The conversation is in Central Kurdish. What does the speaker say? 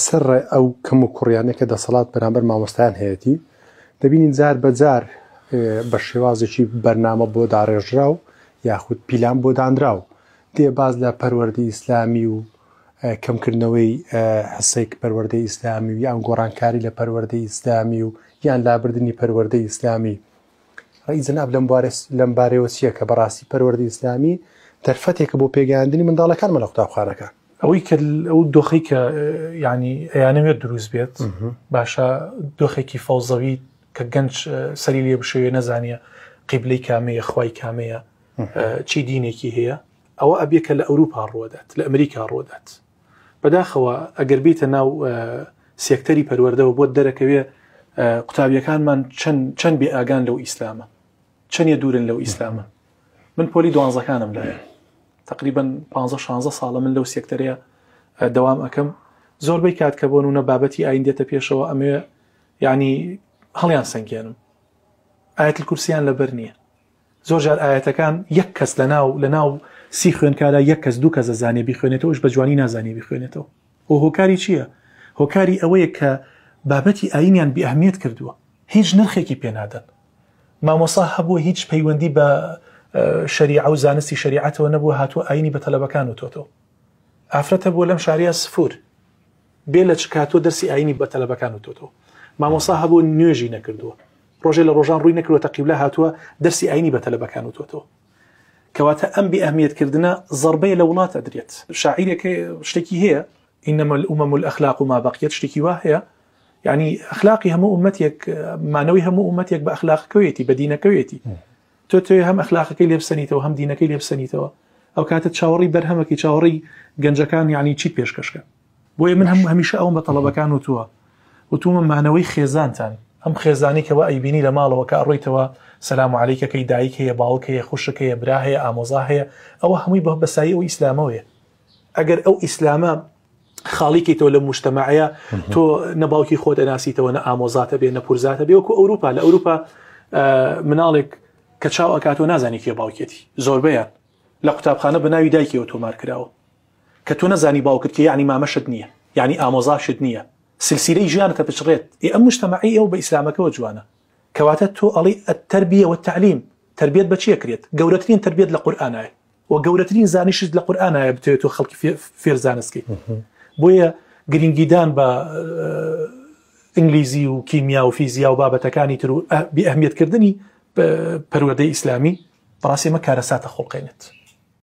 سەر ڕێ ئەو کەم و کوڕیانە کە دەسەڵات بەرامبەر مامۆستایان هەیەتی، دەبینین جار بە جار بە شێوازێکی بەرنامە بۆ داڕێژراو یاخود پیلان بۆ دانراو دێ باس لە پەروەردەی ئیسلامی و کەمکردنەوەی حسەی پەروەردەی ئیسلامی و یان گۆڕانکاری لە پەروەردەی ئیسلامی و یان لابردنی پەروەردەی ئیسلامی ڕێی جەناب لەم بارێ لەم بارەیەوە چییە کە بەڕاستی پەروەردەی ئیسلامی دەرفەتێکە بۆ پێگەیاندنی منداڵەکانمان لە قوتابخانەکان. ئەوەی کە ئەو دۆخی کە ینی ئەیانەوێت دروست بێت باشە دۆخێکی فەوزەوی کە گەنج سەری لێ بشێوێ نەزانیە قیبلەی کامەیە خوای کامەیە چی دینێکی هەیە ئەوە ئەبێ کە لە ئەوروپا ڕوەدات لە ئەمریکا ڕوەدات بەداخەوە ئەگەر بیتە ناو سێکتەری پەروەردەوە بۆت دەرەکەوێ قوتابیەکانمان چەند چەند بێ ئاگان لەو ئیسلامە چەندێ دوورن لەو ئیسلامە من پۆلی دوانزەکانم لایە تقریبا 15 16 ساڵە من لەو سێکتەرەیە دەوام ئەەکەم زۆربەی کات کە بۆ نونە بابەتی ئاین دێتە پێشەوە ئەمێ یعنی هەڵیان سەنگێنم ئاەت کورسیان لەبەر نییە زۆر جار ئایەتەکان یەک کەس لە ناو لە ناو سی خوێندکارا یەک کەس دوو کەس ئەزانێ بیخوێنێتەوە ئەویش بە جوانی نازانێ بیخوێنێتەوە هۆ هۆکاری چییە؟ هۆکاری ئەوەیە کە بابەتی ئایینیان بی ئەهمیەت کردووە هیچ نرخێکی پێ نادەن مامۆسا هەبووە هیچ پەیوەندی بە شەریعە و زانستی شەریعەتەوە نەبووە هاتووە ئایینی بە تەلەبەکان وتۆتەوە ئافرەت هەبووە لەم شاریا سفور بێ لە چکاتۆ دەرسی ئایینی بە تەلەبەکان وتۆتەوە مامۆسا هەبوو نوێژی نەکردووە ڕۆژێ لە ڕۆژان ڕووی نەکردووەتە قیبلە هاتووە دەرسی ئاینی بە تەلەبەکان وتووەتەوە. کەواتە ئەم بێ ئەهمیەت کردنە زەڕبەیە لە وڵات ئەدرێت. شاعیرێک شتێکی هەیە انما الامم الاخلاق ما بقیت شتێکی وا هەیە یعنی ئەخلاقی هەموو ئومەتێک مانەوەی هەموو ئومەتێک بە ئەخلاقەکەوێتی بە دینەکەوێتی تۆ تۆ هەم ئەخلاقەکەی لێ بسەنیتەوە هەم دینەکەی لێ بسەنیتەوە ئەو کاتە چاوەڕی بەرهەمەکەی چاوەڕی گەنجەکان یعنی چیت پێشکەشکە بۆیە من هەموو هەمیشە ئەوم بە تەڵەبەکان وتووە وتومە مانەوەی خێزانتان ئەم خێزانی کەوا ئەیبینی لە ماڵەوە کە ئەڕۆیتەوە سەلام عەلەیکەکەی دایک هەیە باوک هەیە خوشک هەیە برا هەیە ئامۆزا هەیە ئەوە هەمووی بە بەسایی ئەو ئیسلامەوەیە ئەگەر ئەو ئیسلامە خاڵی کەیتەوە لە مجتەمەعەیە تۆ نە باوکی خۆت ئەناسیتەوە نە ئامۆزاتە بێ نە پورزاتە بێ وەکو ئەوروپا لە ئەوروپا مناڵێک کە چاو ئەکاتەوە نازانی کێ باوکێتی زۆربەیان لە قوتابخانە بە ناوی دایکیەوە تۆمار کراوە کە تۆ نەزانی باوکت کێ یەعنی مامەشت نیە یەعنی ئامۆزاشت نیە سلسیلەی ژیانت ئەپچڕێت ئێ ئەم مجتەمەعەی ئێوە بە ئیسلامەکەوە جوانە کەواتە تۆ ئەڵێی التربیە والتعلیم تەربیەت بە چی ئەکرێت گەورەترین تەربیەت لە قورئانایە وە گەورەترین زانشت لە قورئانایە بتەوێت تۆ خەڵکی فێر زانست کەیت بۆیە گرنگیدان بە ئینگلیزی و کیمیا و فیزیا و بابەتەکانی تر و بێ ئەهمیەتکردنی پەروەردەی ئیسلامی بەڕاستی ئەمە کارەساتە خوڵقێنێت.